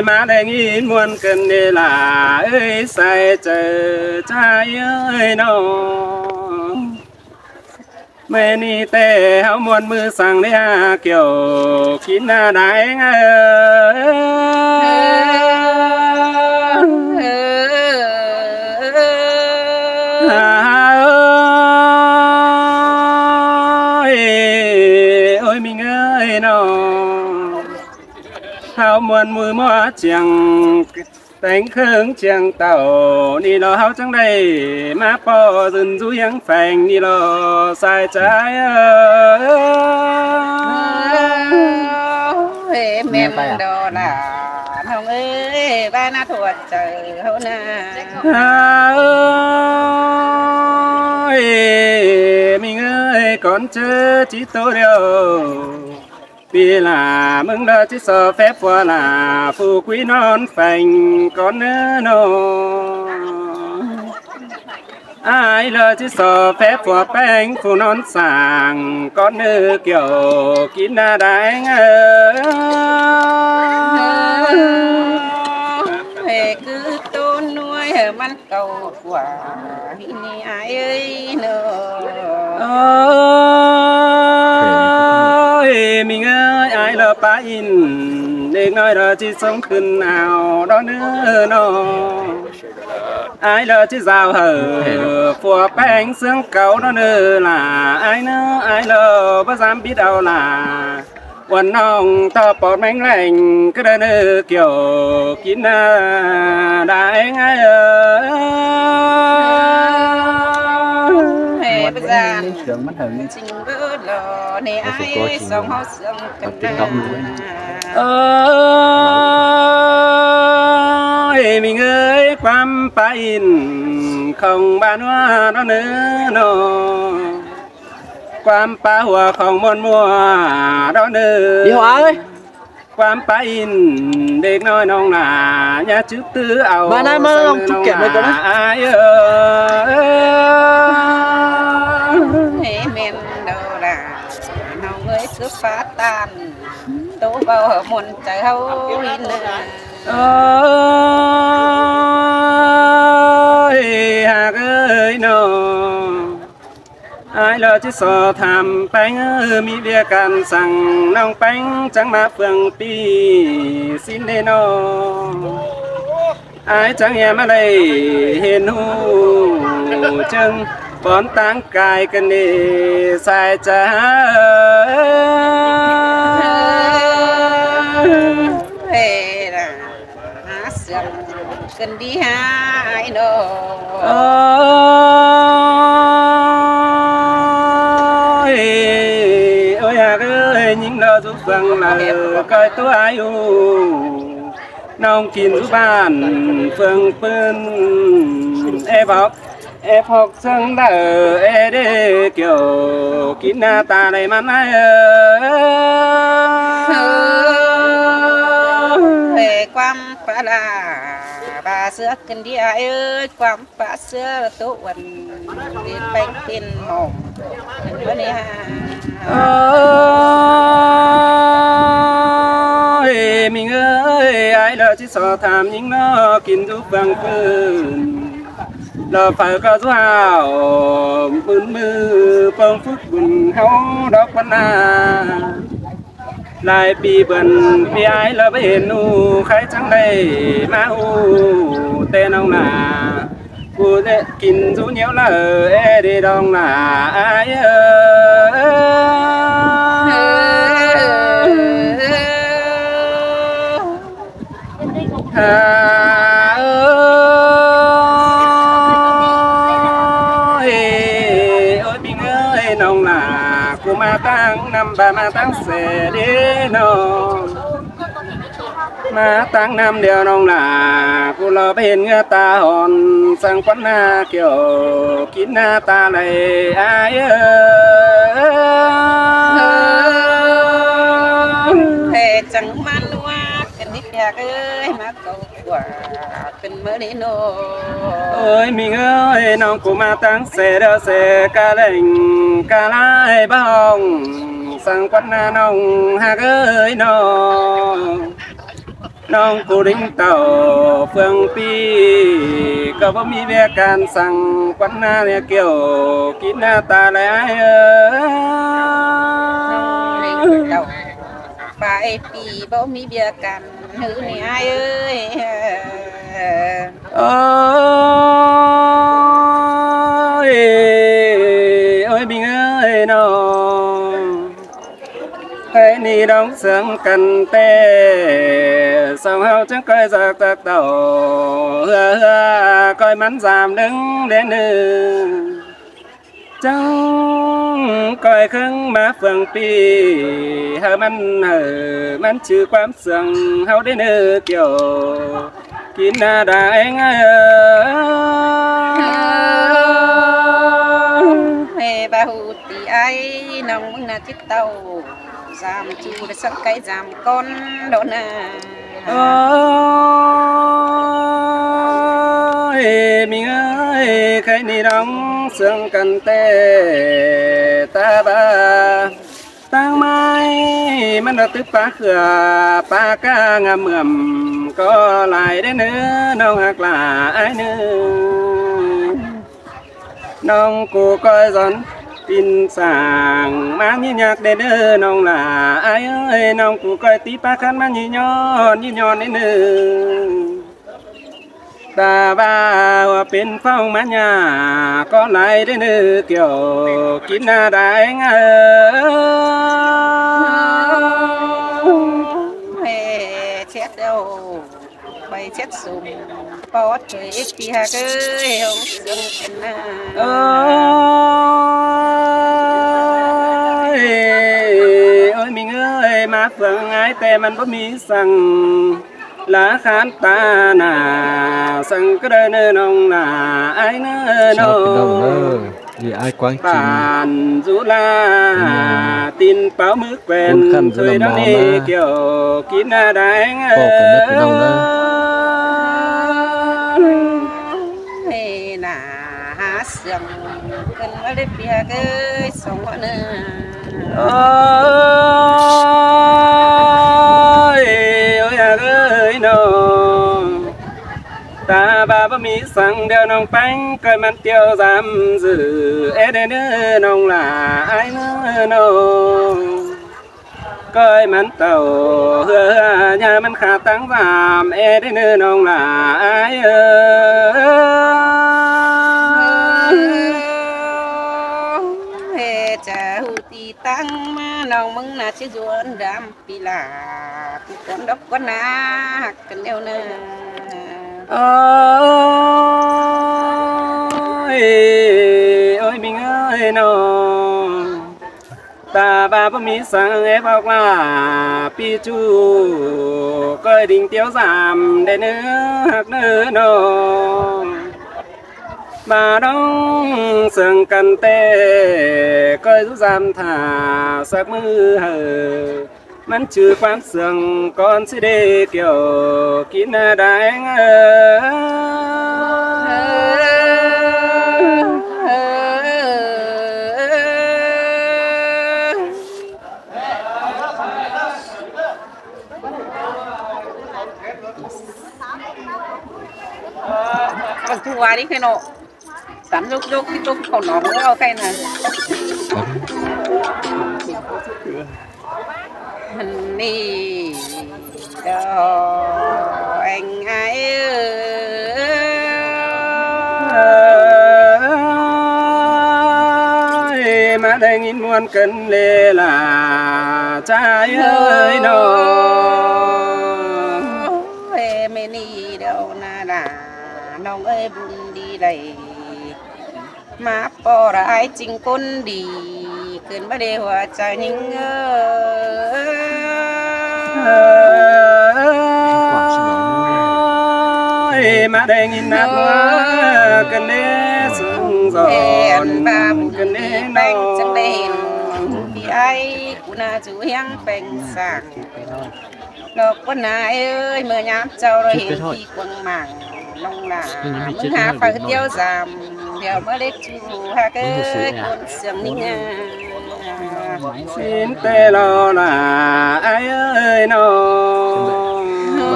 ມາແລະຍິນມ່ວນກັນເດລາເອີຍ ໃສ່ເຈີຈາຍເອີຍນ້ອງ. ແມ່ນີ້ແຕ່ເຮົາມ່ວນມືສັ່ງໄດ້ຫາກ່ຽວກິນໜ້າໄດ້ເອີຍ. ໂອ້ຍ ໂອ້ຍ ມິງເອີຍນ້ອງ ເຮົາມ່ວນມືໝໍ້ຈຽງ ແຕ່ງເຄື່ອງຈຽງເຕົ້າ ນີ້ລະເຮົາຈັ່ງໄດ້ມາພໍ້ ຢືນຢູ່ຫຽງແຝງນີ້ລະສາຍໃຈເອີຍ. ແມ່ນແດ່ລະນ້ອງເອີຍ ບ້ານນາທວດເຈີເຮົານາ. ເອີຍ ມິງເອີຍ ກ່ອນເຈີຈິໂຕດຽວ ປີລາ ມຶງລະຈິຊໍແຟບຟວລາ ຜູ້ກຸຍນອນແຝງກ່ອນເນີນ້ອງ. ອ້າຍລະຈິຊໍແຟບຟວແປງ ຜູ້ນອນສ້າງກ່ອນເນີ ກ່ຽວກິນໜ້າໄດ້ເອີຍ. ຄືໂຕນ້ອຍມັນ ເກົ່າກວ່ານີ້ອ້າຍເອີຍເນາະ. ໂອ້ຍ ມິງເອີຍ ອ້າຍລະປາອິນ ເດັກນ້ອຍລະຈິສົ່ງຂຶ້ນເອົາດອກເນີນ້ອງ. ອ້າຍລະຈິສາວເຫີ ຜົວແປງເຊື່ອງເກົ່າດອກເນີຫຼ້າ ອ້າຍເນີ ອ້າຍລະບໍ່ສາມບິດເອົາຫຼ້າ. ວັນນ້ອງຕໍ່ປອດແມງແລງ ກະເດີເນີກ່ຽວກິນນາໄດ້ເອີຍ. ເອີຍ ປະຈານ ເສຍງມັນເຖິງ ຈິງເບີດລໍ ໃນອ້າຍສອງເຮົາເຊື່ອງກັນນາ. ໂອ້ຍ ມິງເອີຍ ຄວາມປາອິນຂອງບ້ານຫົວດອກເນີນ້ອງ. ຄວາມປາຫົວຂອງມ່ວນມົວດອກເນີ ອີຫົວເອີຍ ຄວາມປາອິນເດັກນ້ອຍນ້ອງຫຼ້າ ຢ່າຈຶກຕື້ເອົາ ມານະ ມາລອງຈຸກແກ້ມເລີຍກ່ອນນະ ອ້າຍເອີຍ. ເອີຍ ແມ່ນດອກຫຼ້ານ້ອງເອີຍ ຄືຟ້າຕ້ານ ໂຕເວົ້າມ່ວນໃຈເຮົາອີນະ. ໂອ້ຍ ຮັກເອີຍນ້ອງ ອ້າຍລະຈິສອບຖາມແປງເອີຍ ມີວຽກການສັ່ງ ນ້ອງແປງຈັ່ງມາເຟືອງປີຊິນເດນ້ອງ. ອ້າຍຈັ່ງແຍມມາໄດ້ເຫັນຮູ້ເຈິງ ບອນຕ່າງກາຍກັນເດສາຍໃຈ. ເອີຍ ຫາເຊື່ອງກັນດີຫາອ້າຍນ້ອງ. ໂອ້ຍ ໂອ້ຍ ຮັກເອີຍ ຍິງລະຈຸເຟືອງລະກອຍຕົວອາຍຸ ນ້ອງກິນຢູ່ບ້ານເຟືອງປືນ ເອບອກ ເອພອກເຊິ່ງເດີ ເອເດກ່ຽວກິນໜ້າຕາໄດ້ມັນເອີຍ. ເອີ ຄວາມປາລາບາເສືອຂຶ້ນດີອ້າຍເອີຍ ຄວາມປາເສືອໂຕອ້ວນ ເປັນແປ້ງເປັນໝອງ ເປັນມື້ນີ້ຫາ. ໂອ້ຍ ມິງເອີຍ ອ້າຍລະຊິສອບຖາມຍິງເນາະ ກິນຢູ່ເຟືອງຟືນ ລະໄຟກໍສຸຫາວ ມື້ນມືເບິ່ງຝຶກບຸນເຮົາດອກວັນນາ ຫຼາຍປີເບິ່ນປີອ້າຍລະບໍ່ເຫັນໜູ ໃຄຈັ່ງໄດ້ມາຮູ້ແຕ່ນ້ອງນາ ຜູ້ເລະກິນສູ່ໜຽວລະເອີເດດອງນາອ້າຍເອີ. ຫາເອີຍ ໂອ້ຍ ປິງເອີຍ ນ້ອງຫຼ້າ ກູມາຕັ້ງນຳ ບາມາຕັ້ງແສເດ້ນ້ອງ ມາຕັ້ງນຳດຽວນ້ອງຫຼ້າ ກູລອໄປເຫັນເຫື່ອຕາຮ້ອນ ສັງຄວັນໜ້າກ່ຽວ ກິນໜ້າຕາໄຫຼອ້າຍເອີ. ເອີຍ ຈັ່ງມານົວກັນນີ້ພຽກເອີຍ ມາເຂົ້າ ກວ່າເປັນມື້ນີ້ເນາະ. ໂອ້ຍ ມິງເອີຍ ນ້ອງກູມາຕັ້ງແສດຽວແສກະແຫຼງກະຫຼາຍບ້າງ ສັງຄວັນໜ້ານ້ອງຮັກເອີຍນ້ອງ. ນ້ອງກູລິງເຕົ້າເຟືອງປີ ກໍບໍ່ມີວຽກການສັງ ກວນນາແລະກ່ຽວ ກິນນາຕາແລອ້າຍເອີຍ. ນ້ອງກູລິງເຕົ້າປາຍປີ ບໍ່ມີວຽກການ ເຮີນີ້ອ້າຍເອີຍ. ໂອ້ຍ ໂອ້ຍ ບິງເອີຍນ້ອງ ໄປນີ້ດອງເຊື່ອງກັນແຕ່ ສອງເຮົາຈຶ່ງກ້ອຍຈາກຈາກເຕົ້າ ເຮືອເຮືອກ້ອຍມັນສາມດຶງແດນເນີ ຈັ່ງກ້ອຍເຄິ່ງມາເຟືອງປີ ເຮົາມັນເຮີມັນຊື່ຄວາມເຊື່ອງເຮົາໄດ້ເນີກ່ຽວ ກິນນາດາເອງເອີ ເຮບາຫູຕີໄອ ນ້ອງມຶງນາຈິດເຕົ້າ ສາມຈູໄດ້ສັງໄກສາມກ່ອນໂດນນາ. ໂອ້ຍ ມິງເອີຍ ໄຄນີ້ນ້ອງເຊື່ອງກັນແຕ່ ຕາບາ ຕັ້ງໄມ້ມັນລະຕຶບປາເຂືອ ປາກາງາມເໝື່ອມ ກໍຫຼາຍເດ້ເນີ ນ້ອງຮັກຫຼ້າອ້າຍເນີ ນ້ອງກູກ້ອຍສອນຕີນສາງ ມາຍິນຍາກເດ້ເນີ ນ້ອງຫຼ້າອ້າຍເອີຍ ນ້ອງກູກ້ອຍຕີປາຄັນ ມາຍິນຍອນ ຍິນຍອນເດ້ເນີ. ຕາວ່າວ່າເປັນເຝົ້າມາຍາ ກໍຫຼາຍເດ້ເນີ ກ່ຽວກິນນາໄດ້ງາ ເຮັດເອົາໄປເຊັດຊຸມ ປອດເອີຍ ພີ່ຮັກເອີຍ ເຮົາເຊື່ອງກັນນາ. ໂອ້ຍ ໂອ້ຍ ມິງເອີຍ ມາເຟືອງອ້າຍ ແຕ່ມັນບໍ່ມີສັງ ລາຄານຕາໜ້າ ສັງກະເດີເນີ ນ້ອງຫຼ້າອ້າຍເນີ ນ້ອງເດີ ອ້າຍກວາງຈີນ ບ້ານຈຸລາ ຕີນເປົາມືແກວ່ນ ຊ່ວຍດອງເນ ກ່ຽວກິນນາໄດ້ເອີຍ ເອີຍ ໜ້າຫາເຊື່ອງ ເພິ່ນວ່າເລັບເປີກເອີຍ ສອງຫົວເນີ. ໂອ້ຍ ໂອ້ຍ ຮັກເອີຍນ້ອງ ຕາບາບໍ່ມີສັງ ດຽວນ້ອງແປ້ງ ເກີດມັນຕຽວສາມຊື່ ເອເດເນີ ນ້ອງຫຼ້າອ້າຍເນີ ນ້ອງ ກ້ອຍມັນເຕົ້າ ເຮືອ ເຮືອ ຍາມັນຂາດຕັ້ງສາມ ເອເດເນີ ນ້ອງຫຼ້າອ້າຍເອີ ເຮຈາຫູຕີ ຕັ້ງມານ້ອງມຶງນາຊິຈວນດຳປີລາ ກູກວນດອກກວນນາຮັກກັນແນວໜ້າ. ໂອ້ຍ ໂອ້ຍ ມິງເອີຍນ້ອງ ຕາບາບໍ່ມີສັງເອບອອກລາ ປີຈູ ເກີຍດິງຕຽວສາມ ໄດ້ເນີ ຮັກເນີນ້ອງ ມາດອງເຊື່ອງກັນແຕ່ ເກີຍສຸສາມຖ້າ ສັກມື້ເຮີ ມັນຈື່ຄວາມເຊື່ອງ ກ່ອນຊິໄດ້ກ່ຽວກິນນາໄດ້ງາ. ອັນຄືວ່ານີ້ຄືເນາະ ຕຳໂລກໆ ທີ່ຕົກເຂົ້າໜອງເອົາໄກ່ນະ ອັນນີ້ດອງອ້າຍເອີຍ ມາໄດ້ຍິນມ່ວນກັນເລລາ ຈາຍເອີຍນ້ອງ ເອີຍ ແມ່ນີ້ດອກນາລາ ນ້ອງເອີຍ ບຸນດີໄດ້ ມາພໍ້ລະອາຍຈິງຄົນດີ ຂຶ້ນມາເດຫົວໃຈຍິງເອີຍ ມາໄດ້ຍິນນັກວ່າກັນເດ ສົງສານກັນເດນ້ອງ ຈັ່ງໄດ້ເຫັນພີ່ອ້າຍ ກູໜ້າຈູຮຽງແປງສ້າງ ດອກປະນາເອີຍ ເມື່ອຍາມເຈົ້າໄດ້ເຫັນທີ່ກວາງໝາງ ນ້ອງຫຼ້າ ມຶງຫາໄປດຽວສາມ ດຽວມາເລັກຈູຮັກເອີຍ ຄົນເຊື່ອງນິງາ ຊິນແຕ່ລໍຫຼ້າອ້າຍເອີຍນ້ອງ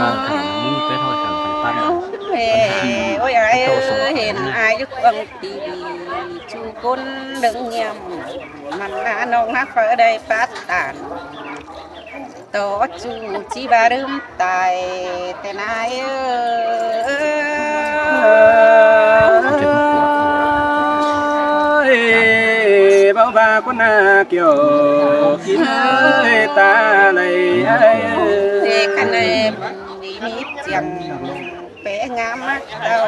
ເອີຍ ໂອ້ຍ ອ້າຍເອີຍ ເຫັນອ້າຍຢູ່ກວາງຕີ ສູ່ຄົນເດີງງຽມ ມັນນານ້ອງຮັກເຝົ້າໄດ້ປາດຕານ ຕໍ່ສູ້ຊິບໍ່ລືມຕາຍແຕ່ນາຍເອີຍ. ເວົ້າວ່າຄົນໜ້າກ່ຽວກິນເອີຍຕາໄຫຼອ້າຍເອີຍ ຄັນໄດ້ມີຈຽງແປງາມມັກເຕົ້າ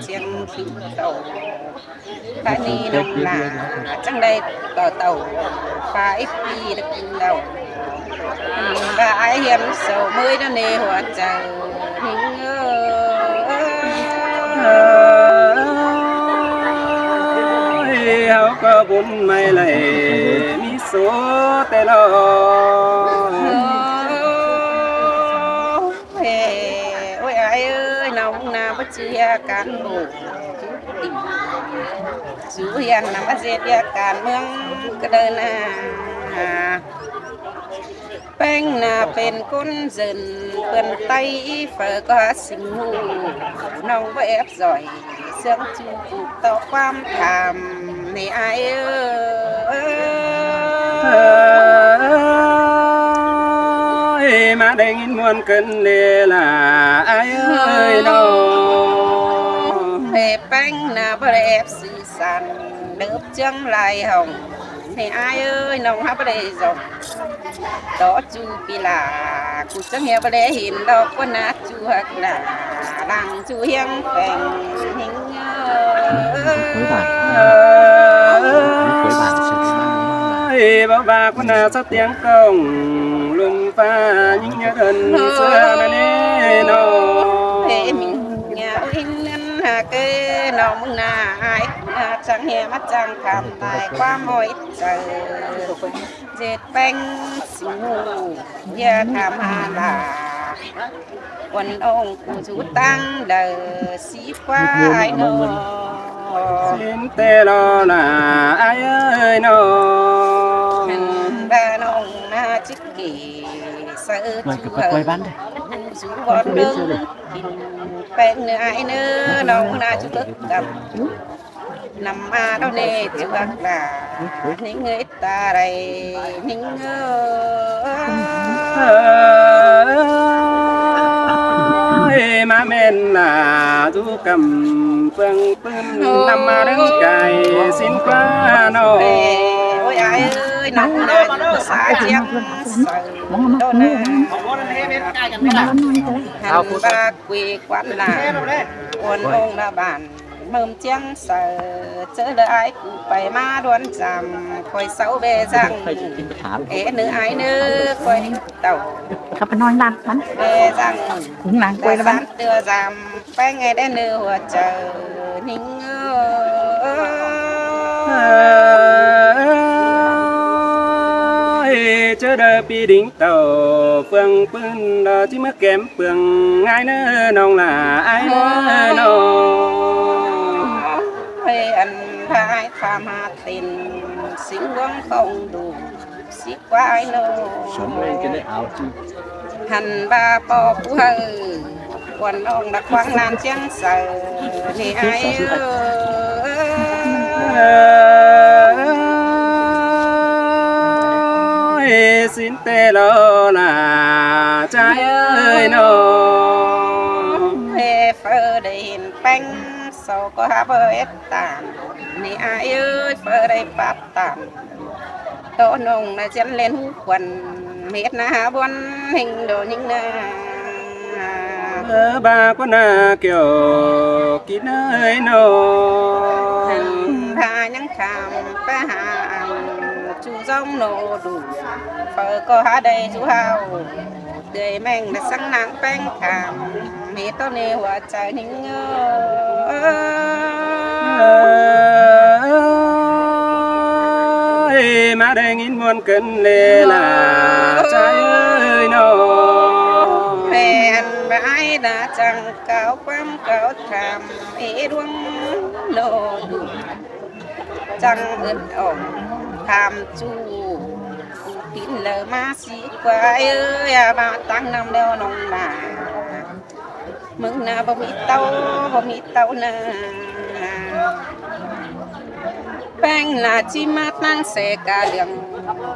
ຈຽງຄືເກົ່າ ບາດນີ້ນ້ອງຫຼ້າຈັ່ງໄດ້ຕໍ່ເຕົ້າ ປາຍປີລະກິນເຫຼົ້າ ບາດອ້າຍຮຽນເຊົາເມີຍນຳໃນຫົວໃຈ ເອີ ເຮົາກໍບຸນໃໝ່ໄຫຼມີໂຊແຕ່ລອ ເອີ ໂອ້ຍ ອ້າຍເອີຍ ນ້ອງໜ້າບໍ່ເຊື່ອການໂບກ ສູຮຽນນຳມາເສດວຽກການເມືອງກະເດີນາ ແປ້ງໜ້າເປັນຄົນເຊີນ ເພິ່ນໄຕ້ເຝີກໍຫາຊິງຫູ ນ້ອງບໍ່ແອບສອຍ ເຊື່ອງຈູ້ຕໍ່ຄວາມຖາມ ນີ້ອ້າຍເອີຍ ມາໄດ້ຍິນມ່ວນເກີນເດລະ ອ້າຍເອີຍນ້ອງ ແມ່ແປ້ງໜ້າບໍ່ໄດ້ແອບສື່ສັນ ເດີບເຈີງຫຼາຍຫ້ອງ ນີ້ອ້າຍເອີຍ ນ້ອງຫາບໍ່ໄດ້ສ່ອງ ຕໍ່ຈູປີລາ ກູຈັ່ງເຫຍບໍ່ໄດ້ເຫັນດອກ ກວ່າໜ້າຈູຮັກຫຼ້າ ຫຼັງຈູຮຽງແປງ ເອີຍ ເວົ້າວ່າຄົນໜ້າສະຕຽງກ້ອງ ລົມຟ້າຍິງຍາເດີນເສືອນະເນນ້ອງ ເອີຍ ມິງຍາໂອ້ຍ ເງິນຫາເກນ້ອງເມືອງໜ້າ ອ້າຍຫາຈັ່ງເຫຍມາຈັ່ງຄຳ ຕາຍຄວາມໂຫຍໃຈ ເຈັດແປງຊິງຫູ ຢ່າຖາມຫາຫຼ້າ ວັນອົງກູຢູ່ຕັງເດີ ສີຄວາຍນ້ອງ ສິນແຕ່ລໍຫຼ້າ ອ້າຍເອີຍນ້ອງ ຫັ້ນບານ້ອງໜ້າຈິກເກ ເສີ ຈູເຮີ ຊູວອນເບິ່ງກິນ ແປງເນື້ອອ້າຍເນີ ນ້ອງໜ້າຈຸເລິກດຳ ນຳມາດອກເນຈວກຫຼາ ນິງເອີຍຕາໄດ ນິງເອີຍ ມາແມ່ນລາດູກຳເປືອງປືນ ນຳມາເລື່ອງກາຍສິນກວ່ານ້ອງ ໂອ້ຍ ອ້າຍເອີຍ ນ້ອງເອີຍ ສາຈຽງໃສໂດນນາ ຫັນບາກ ເວກວັນລາ ອວນອົງລະບານ ເມີມຈຽງເສີ ເຈີເລີອາຍກູໄປມາດວນຈຳ ຄອຍເຊົາແບຈັ່ງ ເອເນີອາຍເນີ ຄອຍເຕົ້າ ເຂົາໄປນອນຫຼັບມັນ ແບຈັ່ງ ນາງກວຍລະມັນ ເຕືອຈຳ ແປ້ງແອແດເນີຫົວໃຈ ນິງເອີຍ ເຈີເດີປີດິງ ເຕົ້າເຟືອງປືນ ລາຈິມາແກ້ມເປືອງ ງ່າຍເນີນ້ອງຫຼ້າ ອ້າຍເນີນ້ອງ ເອີຍ ອັນພາຍຄວາມຫາເຕັນ ສິງຫວງຂອງດູກ ສິກວ່າອ້າຍນ້ອງ ສວນແມ່ນຈະໄດ້ເອົາ ຫັ້ນວ່າປໍຜູ້ເຮີ ຄວນນ້ອງນະຄວາງນານຈຽງເສີ ນີ້ອ້າຍເອີຍ ສິນແຕ່ລໍຫຼ້າ ຈາຍເອີຍນ້ອງ ເອີ ເຟີໄດ້ເຫັນແປ້ງ ເຊົາກໍຫາບໍ່ເຮັດຕາມ ນີ້ອ້າຍເອີຍ ເຟີໄດ້ປັບຕາມ ໂຕນ້ອງນະຈຽນເຫຼັນຫູຂວັນ ເຮັດນາຫາບ່ອນເຮັງໂດຍິງນາ ເອີ ບາກວ່ານາແກ້ວກິນເອີຍນ້ອງ ຖ້າຍັງຂ້າມໄປຫາອັງ ຈູ່ຊ່ອງໂນດູ ເຟີກໍຫາໄດ້ຈູ່ເຮົາ ເອື້ອຍແມ່ງໄດ້ສັ່ງນາງແປ້ງຄຳ ມີໂຕໃນຫົວໃຈຍິງເອີຍ ມາໄດ້ຍິນມ່ວນເກີນເລລາ ໃຈເອີຍນ້ອງ ແມ່ນບາຍນາຈັ່ງກ່າວຄວາມກ່າວທຳ ເອດວງໂນດຸ ຈັ່ງເອີ້ນອອກຖາມຈູ່ ຕິນເລີມາສີກວ່າເອີຍ ມາຕັ້ງນຳແລ້ວນ້ອງນາ ມຶງນາບໍ່ມີເຕົ້າ ບໍ່ມີເຕົ້ານາ ແປ້ງນາຊິມາຕັ້ງແສກະເຫຼືອງ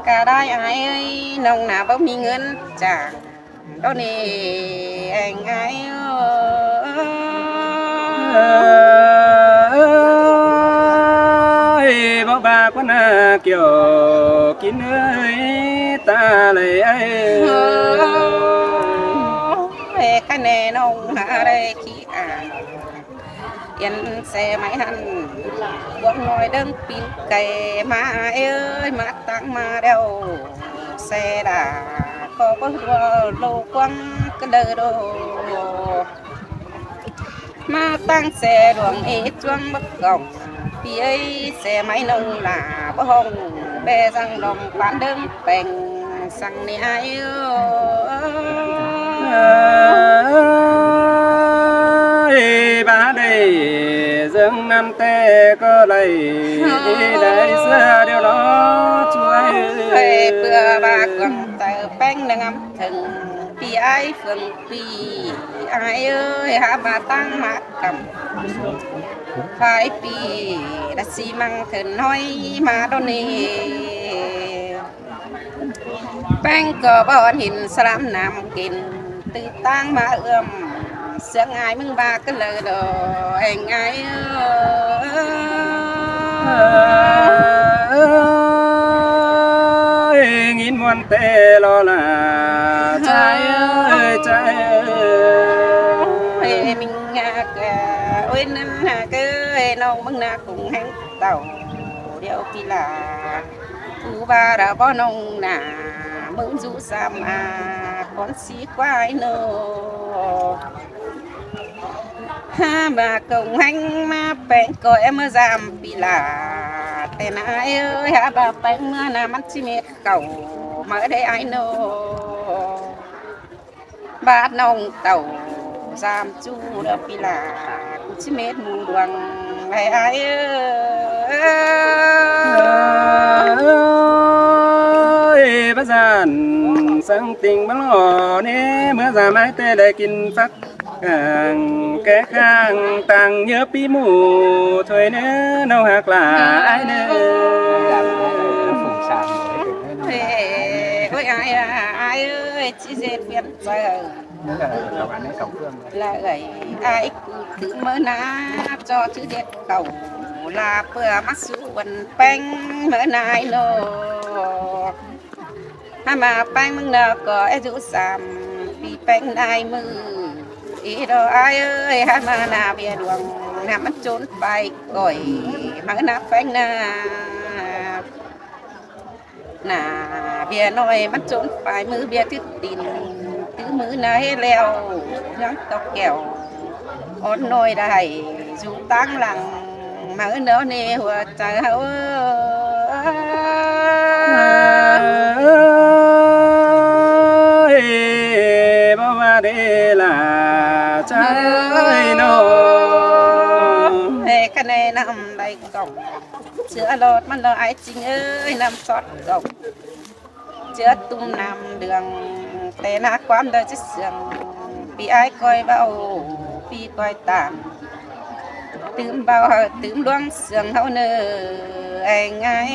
ກະໄດ້ອ້າຍເອີຍ ນ້ອງນາບໍ່ມີເງິນຈ້າງ ດອກນີ້ແອງອ້າຍເອີຍ ບໍ່ບາກວ່ານາກ່ຽວກິນເອີຍ ຕາໄຫຼອ້າຍເອີຍ ຄະແນນອງຫາໄດ້ຂີ້ອາຍ ອຽນແຊໄມ້ຫັ້ນ ພວກນ້ອຍເດີງປີນໄກ່ ມາເອີຍ ມາຕັ້ງມາແລ້ວ ແຊດາ ກໍບໍ່ຮູ້ໂລກວ້າງກະເດີໂດ ມາຕັ້ງແຊດວງເອຈວງບັກກອງ ປີເອີຍ ແຊໄມ້ນ້ອງຫຼ້າ ບໍ່ຮ້ອງແບສັງດອງປານເດີງແປງ ສັງນີ້ອ້າຍເອີຍ ບາດໃດເຊິ່ງນຳແຕ່ກໍໄດ້ ໄດ້ເສຍດຽວເນາະຊ່ວຍ ເພື່ອວ່າຄວາມໃຈແປ້ງນະງາມເຖິງ ປີອ້າຍເຟືອງປີອ້າຍເອີຍ ຫາມາຕັ້ງມາກຳ ພາຍປີລະສີມັງເຖິງນ້ອຍມາດອນນີ້ ແປ້ງກໍບໍ່ເຫັນສະລາມນ້ຳກິນ ຕື້ຕ່າງມາເອື້ອມ ເຊື່ອງອາຍມຶງບາກກັນເລີຍດອກແອງອາຍເອີຍ ຍິນມ່ວນແຕ່ລໍລາ ໃຈເອີຍ ໃຈເອີຍ ມິງງາກາ ໂອ້ຍ ນັ້ນຫາເກີຍ ນ້ອງມຶງນາຄົງແຮງເຕົ້າ ດຽວປີລາ ກູບາລະບໍ່ນ້ອງນາ ມຶງຢູ່ສາມອາ ກ່ອນສີກວ່າຍໂນ ຫາມາກົງແຮງມາແປງກໍແອມເມີສາມປີລາ ແຕ່ນາເອີຍ ຫາບາແປງເມື່ອນາມັນຊິເມດເກົ່າ ມາໄດ້ອ້າຍໂນ ບາດນ້ອງເຕົ້າສາມຈູເດີປີລາ ກູຊິເມດໝູດວງໃຫ້ອ້າຍເອີຍ ພະສັນສັງຕິງມາລໍເນ ເມື່ອສາມອ້າຍແຕ່ໄດ້ກິນຟັກກາງ ແກ້ຂ້າງຕັງເຍອະປີໝູ ຊ່ວຍເນ ນ້ອງຮັກຫຼາຍເນ ເອີຍ ໂອ້ຍ ອ້າຍ ອ້າຍເອີຍ ຊິເຮັດວຽກໃຈ ເອີ ເອົາອັນນີ້ສອງເຄື່ອງເລີຍ ລະເອີຍ ອ້າຍກູຄືເມີນາ ຈໍຊິເຮັດເຂົ້າລາເພື່ອມາສູ່ວັນແປງເມີນາຍໂນ ຫາມາແປງເມືອງນາກໍອາຍຸສາມປີແປງນາຍມື ອີດອກອ້າຍເອີຍ ຫາມານາເບຍດວງ ນາມັນໂຈນໄປກ່ອຍ ເມີນາແປງນາ ໜ້າເບຍນ້ອຍມັນຈົນປາຍມືເບຍຖືກດິນ ຖືມືນາເຮັດແລ້ວຍັງຕອກແກ້ວອ່ອນນ້ອຍໄດ້ຢູ່ຕາງຫຼັງ ມາເນາະໃນຫົວໃຈເຮົາເອີຍ ບໍ່ວ່າເດລາໃຈເນາະ ໃຫ້ຄະແນນນຳໄດ້ກ່ອງ ເສືອຫຼອດມັນລະອາຍຈິງເອີຍ ນ້ຳຊອດກອກ ເຈືອຕຸ້ມນ້ຳເດືອງ ແຕ່ໜ້າຄວາມເດີຈິດເຊື່ອງ ປີອ້າຍກອຍເບົາ ປີກອຍຕາມ ຕື່ມເບົາຕື່ມດວງເຊື່ອງເຮົາເນີ ແອງງາຍ